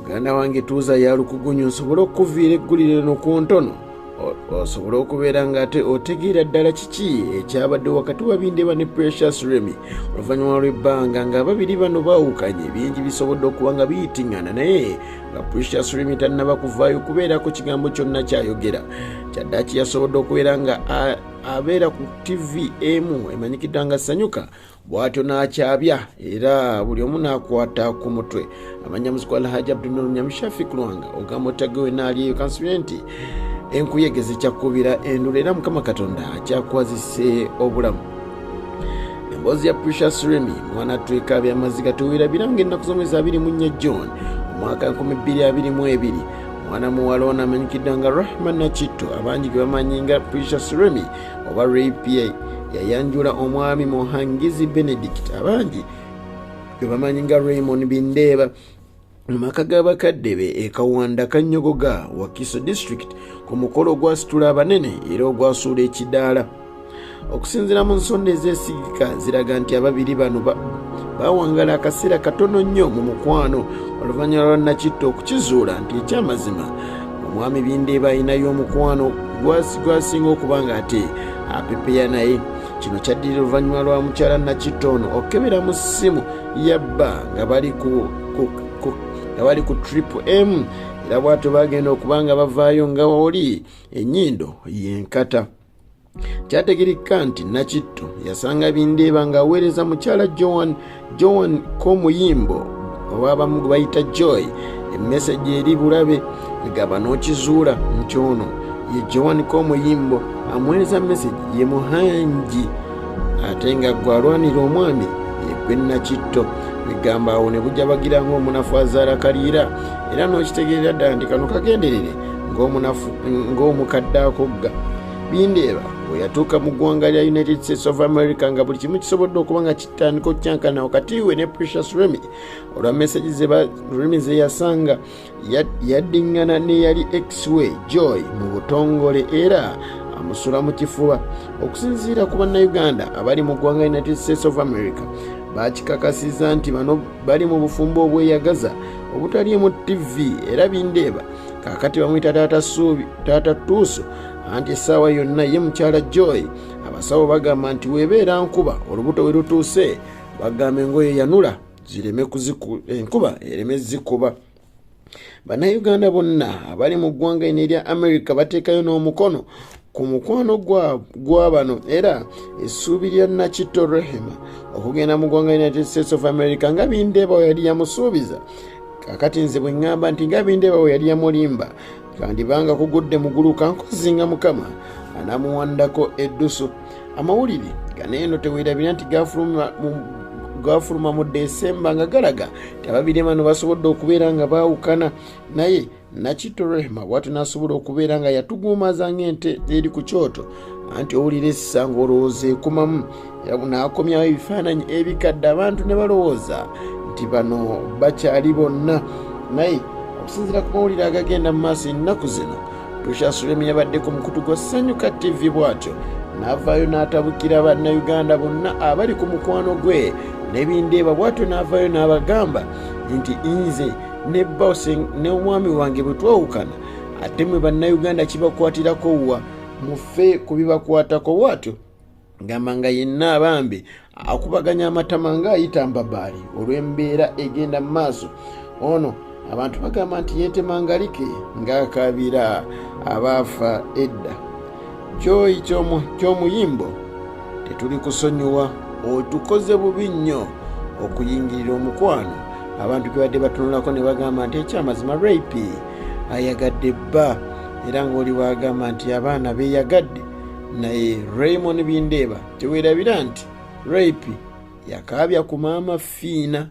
Muganda wange, tuuza ya lukugunyu nsobole okukuviira eggulire lino ku ntono, osobole okubeera ng'ate otegeera ddala kiki ekyabadde wakati wa Bindeeba ne Precious Remy. Oluvannyuma lw'ebbanga ng'ababiri bano baawukanye, bingi bisobodde okuba nga biyitingana, naye nga Precious Remy tannaba kuvaayo kubeerako kigambo kyonna kyayogera. Kyaddaaki yasobodde okubeera nga abeera ku TV emu emanyikiddwa nga Sanyuka, bw'atyo n'akyabya era buli omu n'akwata ku mutwe. Amanya muziku Alhaji Abdunur Nyamushafi Lwanga, ogamba otage wenaali eyo, kansubire nti enkuyege zikyakubira endula era Mukama Katonda akyakwazise obulamu. Emboozi ya Precious Remy mwana twekabya amaziga. Tuwirabira nga ennaku z'omwezi 24 John omwaka 2022, mwana muwala ono amanyikiddwa nga Rahma Nakitto, abangi gwe bamanyi nga Precious Remy oba Ray Pa, yayanjula omwami Muhangizi Benedict, abangi gwe bamanyi nga Raymond Bindeeba, mu maka g'abakadde be e Kawanda Kanyogoga, Wakiso District, ku mukolo ogwasitula abanene era ogwasuula ekidaala. Okusinziira mu nsonda ezeesigika, ziraga nti ababiri bano bawangala akaseera katono nnyo mu mukwano, oluvannyuma lwa Nakitto okukizuula nti ekyamazima omwami Bindeeba alinayo omukwano gwasinga okuba nga ate apepeya naye. Kino kyaddirira oluvannyuma lwa mukyala Nakitto ono okukebera mu ssimu ya bba nga bali ku trip m, era bwatyo bagenda okuba nga bavaayo nga oli ennyindo yenkata. Kyategerekka nti Nakitto yasanga Bindeeba ng'aweereza mukyala Joan Komuyimbo, oba abamu gwe bayita Joy, emesegi eri bulabe. Gaba n'okizuula nti ono ye Joan Komuyimbo amuweereza mesegi ye Muhangi, ate nga gwe alwanira omwami yegwe Nakitto. Egamba awo ne bujabagira ng'omunafu azaala kaliira, era n'okitegeerera ddala nti kano kagenderere ng'omunafu ng'omukadde akogga. Bindeeba bwe yatuuka mu ggwanga lya United States of America, nga buli kimu kisobodde okuba nga kitandika okukyankana wakati we ne Precious Remy, olwa mesagi Remy ze yasanga, yaddiŋŋana n'eyali ex we Joy mu butongole era amusula mu kifuba. Okusinziira ku Bannayuganda abali mu ggwanga United States of America, bakikakasiza nti bano bali mu bufumbo obweyagaza obutaliimu TV, era Bindeeba kaakati bamuyita Taata Suubi, Taata Tuuso, anti essaawa yonna ye mukyala Joy. Abasawo bagamba nti weebeera nkuba olubuto we lutuuse, bagamba engoye yanula zireme enkuba ereme zikuba. Bannayuganda bonna abali mu ggwanga eno erya America bateekayo n'omukono ku mukwano gwa bano, era essuubi lya Nakitto Rehema okugenda mu ggwanga United States of America nga Bindeeba we yali yamusuubiza. Kakati nze bwe ŋŋamba nti nga Bindeeba we yali yamulimba, kandibanga kugudde muguluka nkozi nga Mukama anamuwandako eddusu. Amawulire gano eno teweerabira nti gafuluma mu Desemba nga galaga nti ababiri bano basobodde okubeera nga baawukana, naye Nakitto Rehema bwatyo n'asobola okubeera nga yatuguumaza ng'ente eri ku kyoto, anti owulira essa ng'olowooza ekumamu, era n'akomyawo ebifaananyi ebikadde, abantu ne balowooza nti bano bakyali bonna. Naye okusinziira ku mawulire agagenda mu maaso ennaku zino, Precious Remy yabadde ku mukutu gwa Sanyuka TV, bw'atyo n'avaayo n'atabukira Bannayuganda bonna abali ku mukwano gwe ne Bindeeba, bw'atyo n'avaayo n'abagamba nti nze ne bba n'omwami wange bwe twawukana, ate mwe Bannayuganda kibakwatirako wa? Mufe ku bibakwatako. Bw'atyo ngamba nga yenna abambi akubaganya amatama ng'ayita mbabaali olw'embeera egenda mu maaso. Ono abantu bagamba nti yeetema ngalike ng'akaabira abaafa edda. Joy Kyomuyimbo, tetuli kusonyiwa, otukoze bubi nnyo okuyingirira omukwano abantu gwe badde batunulako ne bagamba nti ekyamazima Rape ayagadde bba, era ng'oli bwagamba nti abaana beeyagadde. Naye Raymond Bindeeba, teweerabira nti Rape yakaabya ku Maama Fiina.